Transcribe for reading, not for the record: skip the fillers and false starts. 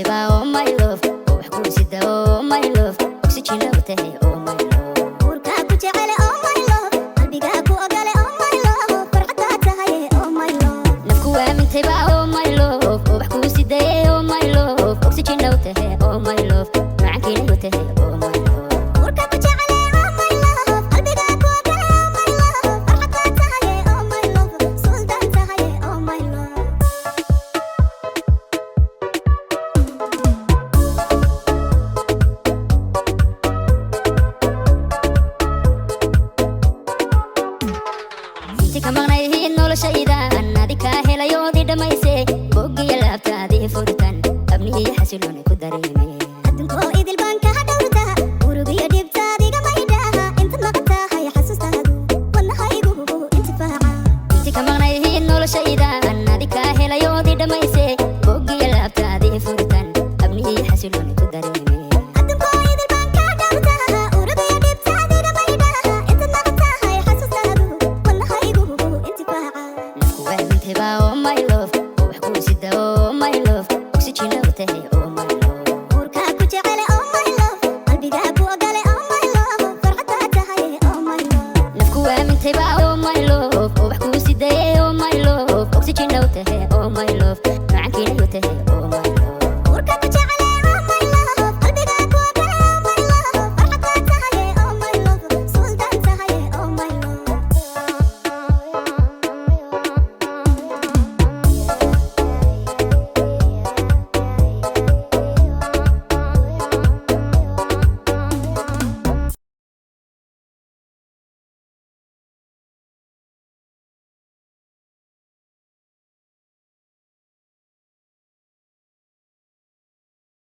Aamintay baa, oh my love, oo wax kuu sida, oh my love, oxygen u tahay, oh my love. Uurkaa ku jecele, oh my love, qalbigaa ku ogole, oh my love, farxaddaa tahay, oh my love. Nafku aamintay baa, oh my love, oo wax kuu sidaye, oh my love, oxygen u tahay, oh my love, macaankiina u tahay, oh my love. Uurkaa ku jecele, oh my love, qalbigaa ku ogole, oh my love, farxaddaa tahay, oh my love, suldaan tahay, oh my love. Inti ka maqnayhiin noloshaydan adi kaa helayoodii dhammayse, boggiyo laabtaadii furitan abnihiyo xasilooni ku dareeme. Adduunkoo idil baan kaa dhowrtaa, urugiyo dhibtaadiga maydhaha. Inta maqan tahay xasuustaadu wadnahaygu intifaaca. Inti ka maqnayhiin noloshaydan adi kaa helayoodii dhammayse, boggiyo laabtaadii furitan abnihiyo xasilooni ku dareeme. Adduunkoo idil baan kaa dhowrtaa, urugiyo dhibtaadiga maydhaha. Inta maqan tahay xasuustaadu wadnahaygu intifaaca. Nafku aamintay baa, oh my love, oo wax kuu sida, oh my love, oxygen u tahay, oh